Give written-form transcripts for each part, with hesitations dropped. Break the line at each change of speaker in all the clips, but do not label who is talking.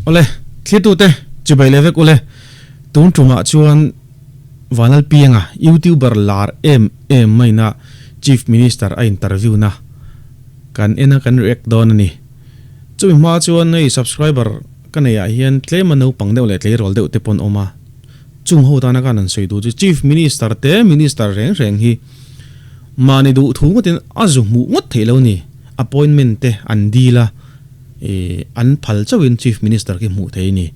Awle, thlirtute chibai leh vek ule. Tun tumah chuan Vanlalpianga, YouTuber lar em em maina Chief Minister a interview na kan en a kan react dawn a ni. Chumi hma chuan hei subscriber ka nei ah hian tlema naupang deuh leh tleirawl deuh te pawn awm a. Chung ho tana khan an sawi duh chu Chief Minister te Minister reng reng hi mahni duh thu ngawtin a zu hmuh ngawt theih lo ni. Appointment te an dil a, ih an phal chauhin Chief Minister khi hmuh theih a ni.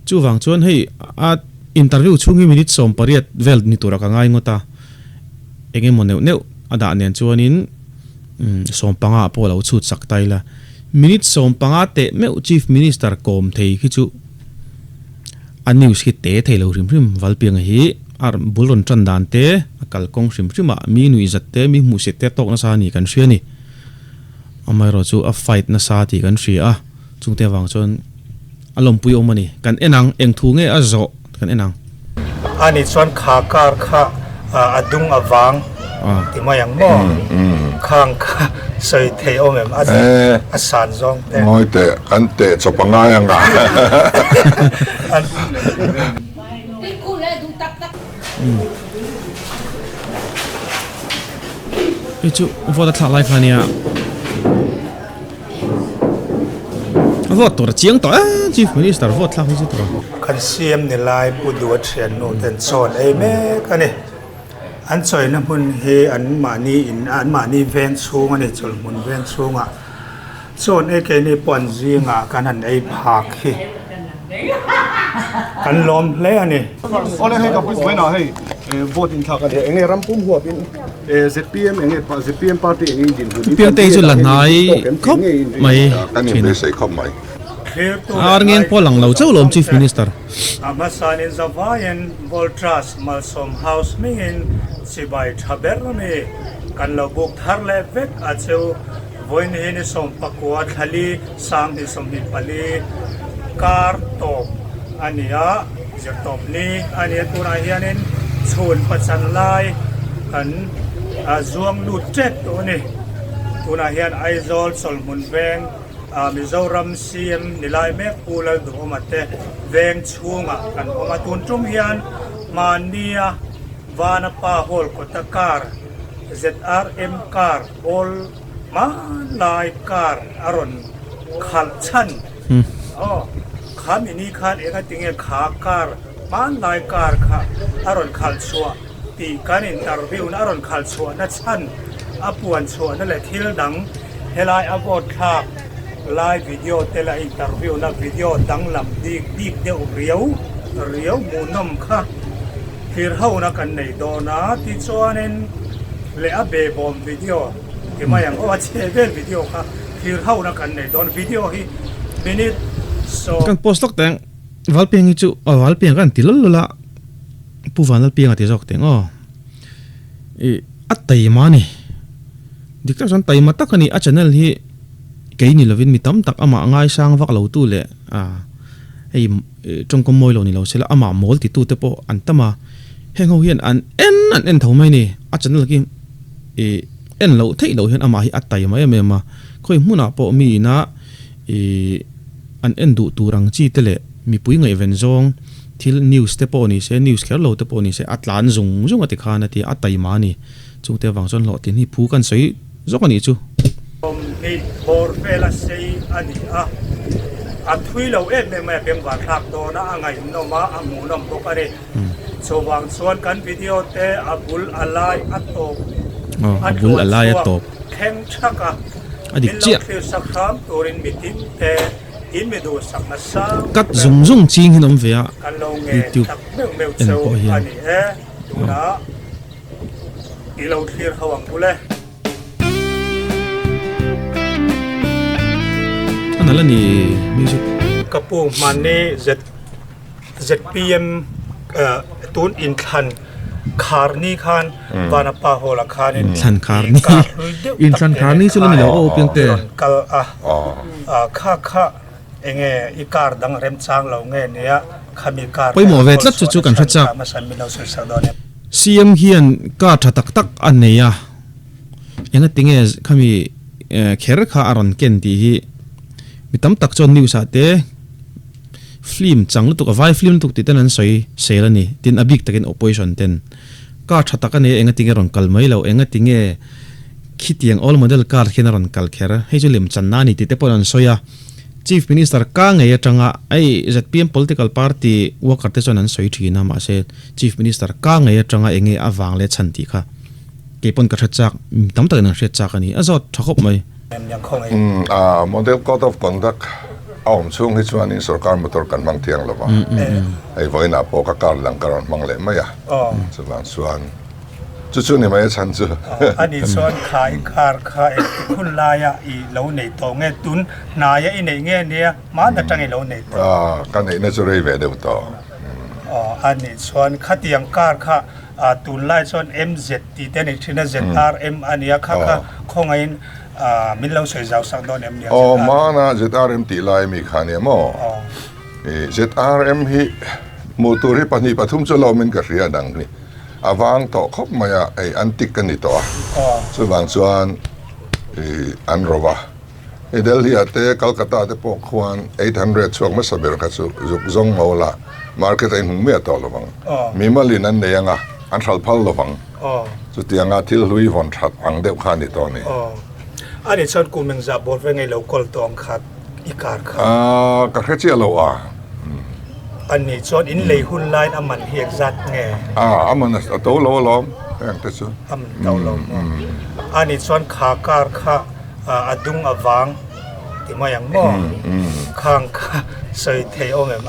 Chuvang chuan hei a interview chhung hi minute 18 vel ni tura ka ngai ngawt a, eng emaw neuh neuh a dah nen chuanin 15 ah pawh a lo chhut sak ta ila. Minute 15 teh meuh Chief Minister kawm thei khi chu A news hi te thei lo hrim hrim, Valpianga hi a bul rawn tan dan te, a kalkawng hrim hrim ah mi nuih zat te, mi hmuhsit te a tawk nasa a ni kan hria a ni. Amaherawh chu a fight nasa tih kan hria a, chungte avang chuan a lawmpui awm a ni. Kan en ang, eng thu nge a zawh kan en ang.
Ani chuan kha kar kha a dung avang ti mai ang maw? Khang kha sawi thei awm em? A san zawng te.
Ngawi teh, kan teh chawp a ngai ang a.
Hei chu vote a thlak lai kha ania. A vote tur a chiang tawh e, Chief Minister vote thlak hi chu tawh.
Kan CM ni lai Pu Duha thiannu ten chawn ei mek a ni. An chawina hmun hi an mahni in an mahni veng chhung a ni, chawlhmun veng chhungah chawn ei keini pawh an zingah kan han ei phak hi kan lawm hle a ni.
Awle hei ka pu vawiinah hei vote inthlak a ni a, enge ram pum huapin ZPM enge ZPM party enge in dinhmun in
Piangte hi chu la hnai khawp mai
Kan inbeisei khawp mai.
Ar ngeng pawh lang lo chauh lawm Chief Minister.
A hmasanin zavaiin Voltrust Malsawm House hmingin chibai tha ber mi kan lo buk thar leh vek a chu. Vawiin hi ni 14 thlali 2024 kar tawp a ni a, zirtawp ni a ni a, tunah hianin chhun pachan lai kan zuang lut tep tawh a ni. Tunah hian Aizawl Chawlhmun veng Mizoram CM ni lai mek Pu Lalduhawma te veng chhungah kan awm a, tun tum hian mahnia Vanapa Hall kawta car ZRM car awl hmanlai car a rawn khalh chhan aw kha mini khan enga tinge kha car hmanlai car kha a rawn khalh chhuah tih kan interview na a rawn khalh chhuah na chhan a puan chhuah na leh thil dang helai a vote thlak lai video te leh a interview na video danglam bik bik deuh riau riau hmuhnawm kha. Thlir hona kan nei dawn a, tichuanin leh a behbawm video ti mai ang aw, a chhe vel video kha thlir hona kan nei dawn, video hi minute sawm.
Kan post lawk teng, Valpiang hi chu aw Valpiang kan ti lawlh lawlh a, Pu Vanlalpianga ti zawk teng aw, ih a taima a ni, dik tak chuan taima tak a ni, a channel hi kei ni lovin mi tam tak amah ngaisang vak lo tu leh ah hei. Tawngkam mawi lo ni lo sela amah mawl titu te pawh an tam a, heng ho hian an en an en tho mai a ni. A channel khi ih en loh theih loh hian amah hi a taima em em a, khawi hmunah pawh mi ina ih an en duh tur ang chi te leh mipui ngaihven zawng thil news te pawh ni se news kher lo te pawh ni se a tlan zung zung a ti khan a ti a, a taima a ni. Chungte avang chuan hlawhtlin hi phu kan sawi zawk a nih chu.
20 bawr vela sei a ni a, a thui lo em em mai a, bengvar thlak dawn a, a ngaihnawm a, a hmuhnawm bawk a ni. Chuvang chuan kan video te a bul a lai a tawp a tluan chhuak thleng thak a, min lo thlir sak hram turin mitin te in mi duhsak nasa
Cut zung zung ching hi an awm ve a
kan lo ngen
YouTube
tak meuh meuh
en
cheu
pawh
a
hian.
ni e, tunah i lo thlir ho ang u le.
A nalh a ni music.
Ka pu hmanni ZPM tun inthlan khar ni khan Vanapa Hall ah khanin
Inthlan khar ni Inthlan khar ni chu la ni lo aw Piangte.
Rawn kal a kha kha enge i car dang remchang lo nge nia khami car
Pawimawh ve tlat chu chu kan hre chak. CM hian car tha tak tak a nei a. Engatinge khami kher kha a rawn ken tih hi mi tam tak chuan news ah te Film chang lutuk a vai film lutuk tih ten an sawi sel a ni. Tin a bik takin opposition ten car tha tak a nei a enga tinge rawn kal mai lo, enga tinge khitiang old model car khian a rawn kal kher, hei chu lemchanna a ni tih te pawhin an sawi a. Chief Minister ka ngei atanga hei zpm political party worker te chuan an sawi thin a mahse Chief Minister ka ngei atanga enge a vang leh chhan tih kha kei pawn ka hre chak, mi tam takin an hriat chak a ni. A zawt tha khawp mai.
Umm a model code of conduct a awm chhung hi chuanin sorkar motor kan hmang thiang lo va, hei vawiinah pawh ka car lang ka rawn hmang leh mai a, chuvang chuan chu chu ni mai a chhan chu.
A nih chuan kha i car kha engtik hun laia i lo nei tawh nge tun hnaia i neih nge nia hmaan atang i lo nei tawh?
Ka neihna chu rei ve deuh tawh.
A nih chuan khatiang car kha Tunlai chuan MZ tih te a ni thin a, ZRM a nia, kha kha khawngaihin min lo sawi zau sak dawn em nia?
Aw, hmana ZRM tih lai mi kha nia maw? ZRM hi hmuh tur hi pahnih pathum chu lawmin ka hria dang hi a vang tawh khawp mai a, hei antique a ni tawh a, chuvang chuan an ro va. Hei Delhi ah te Calcutta te pawh khuan 800 chhuak hmasa ber kha chu zuk zawng ngo la market a inhmu miah tawh lovang. Mimal in an nei anga an hral phal lovang. Chutianga thil hlui vawn that ang deuh kha a ni tawh a ni.
A nih chuan kum engzah bawr ve ngei lo kawl tawh ang kha i kar kha?
Ka hre chiah lo a.
A nih chuan in lei hun laiin a man hi engzat nge?
A man a to lo alawm heng te chu.
A man to lo maw? A nih chuan kha kar kha A dung a vang ti mai ang maw? Khang kha sawi thei awm em?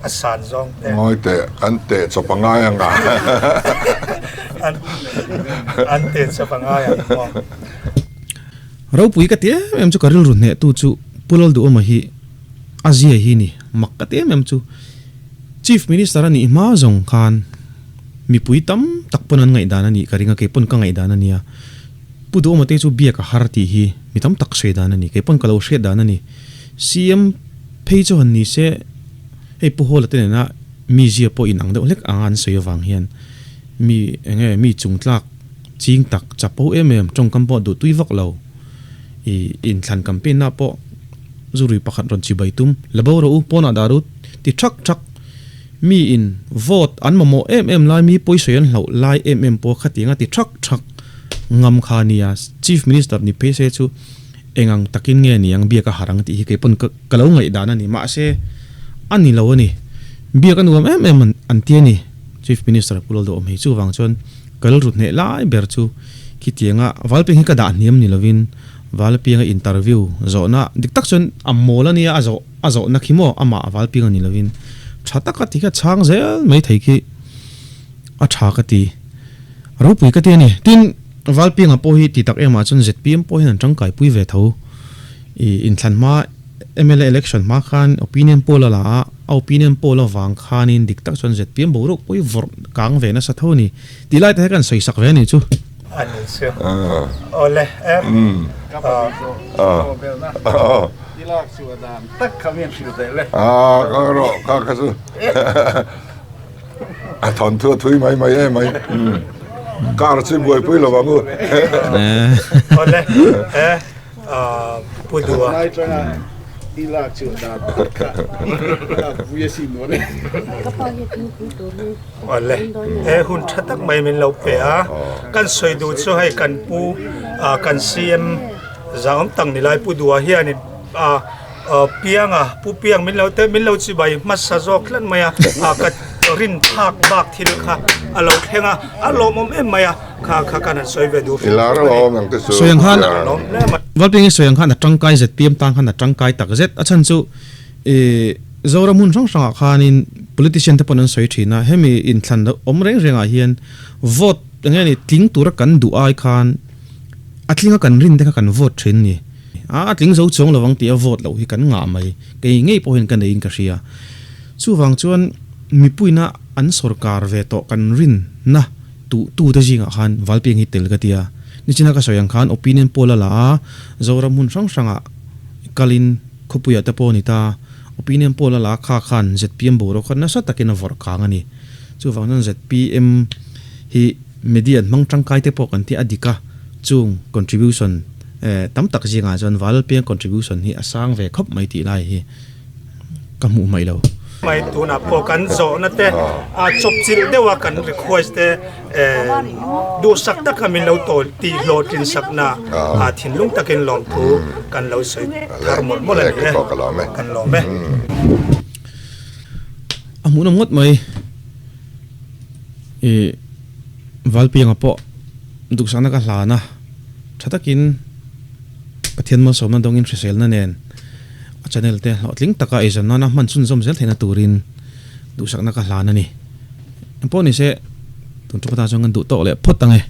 A san zawng te.
Ngawi teh, an teh chawp a ngai ang a.
An teh chawp a ngai ang maw?
Ropui ka ti em em chu ka rilru hneh tu chu Pu Lalduhawma hi a zia hi ni mak ka ti em em chu Chief Minister a nih hma zawng khan mipui tam tak pawn an ngaihdan a nih ka ring a kei pawn ka ngaihdan a nia. Pu Duhawma te chu biak a har tih hi mi tam tak sawi dan a ni. Kei pawn ka lo hriat dan a ni. CM phei chu han ni se, hei Pu Hawla te nena mi zia pawh inang deuh hlek anga an sawi avang hian mi eng nge mi chungtlak ching tak chapo em em tawngkam pawh duh tui vak lo. I inthlan campaign na pawh zurui pakhat rawn chibai tum la bo rawh u pawnah dah ru ti thak thak. Mi in vote an mamawh em em lai mi pawisawi an hlauh lai em em pawh khatiang a ti thak thak ngam kha a nia. Chief Minister ni phei se chu eng ang takin nge ni ang biak a har ang tih hi kei pawn ka lo ngaihdan a ni. Mahse a ni lo a ni. Biak a nuam em em an ti a ni. Chief Minister Pu Lalduhawm hei chuvang chuan ka rilru hneh lai ber chu khitianga Valpeng hi ka dah hniam ni lovin Valpianga interview zawhna dik tak chuan a mawl a nia a zawh. A zawhna khi maw amah a valping a ni lovin tha taka ti kha chhang zel mai thei khi a tha ka ti. Ropui ka ti a ni. Tin, Valpianga pawh hi ti tak emah chuan zpm pawh hian an tangkai pui ve tho. I inthlan hma mla election hma khan opinion poll a la a, a opinion poll avang khanin dik tak chuan zpm boruak pawh hi vawrh kang ve nasa tho a ni. Tih lai te hi kan sawi sak ve a ni chu.
A ni chu. Awle em.
I lak chhuah dan tak kha min hrilh teh le.
A ka rawh ka kha chu a thawn thu a thui mai mai em mai. Car chu buaipui lo ang u.
Awle e Pu Dua.
Nai tanga i lak chhuah dan tak kha lak pui a sin maw le.
Awle e hun tha tak mai min lo pe a. Kan sawi duh chu hei kan pu kan CM Zangawm tak ni lai Pu Dua hianin Pianga, Pu Piang min lo te min lo chibai hmasa zawk tlat mai a, ka rin phak bak thil kha a lo thleng a, a lawmawm em mai a, kha kha kan han sawi ve duh hrim hrim a ni.
Sawiang khan Valpingi sawiang khan a tangkai zpm tan khan a tangkai tak zet a chhan chu i Zoram hmun hrang hrangah khanin politician te pawn an sawi thin a, hemi inthlan awm reng rengah hian vote eng nge ni tling tura kan duh ai khan A tlinga kan rin te kha kan vote thin ni. A a tling zo chuang lovang tih a vote loh hi kan ngah mai. Kei ngei pawhin ka neiin ka hria. Chuvang chuan mipuina an sawrkar ve tawh kan rin na tuh tu te zingah khan Valpiang hi tel ka ti a. Nichina ka sawi ang khan opinion poll a la a, Zoram hmun hrang hrangah kalin khawpuiah te pawh a ni ta. Opinion poll a la kha khan zpm boruak kha nasa takin a vawrh kang a ni. Chuvang chuan zpm hi Media an hmang tangkai te pawh kan ti a dik a, chung contribution tam tak zingah chuan Valpiang contribution hi a sang ve khawp mai tih lai hi ka hmuh hmaih lo.
Mai tunah pawh kan zawhna te a chawpchilh deuh a kan request te duhsak taka min lo tawl tih hlawhtlin sakna a thinlung takin lawmthu kan lo sawi thar mawlh mawlh a ni e. Kan lawm e.
A hmuhnawm ngawt mai. I Valpianga pawh duhsakna ka hlan a, tha takin Pathian malsawmna dawngin hriselna nen a channel te hlawhtling taka eizawn nana hman chhunzawm zel theihna turin duhsakna ka hlan a ni. Engpawh nise tun thu khatah chuan kan duh tawk leh phawt ang e.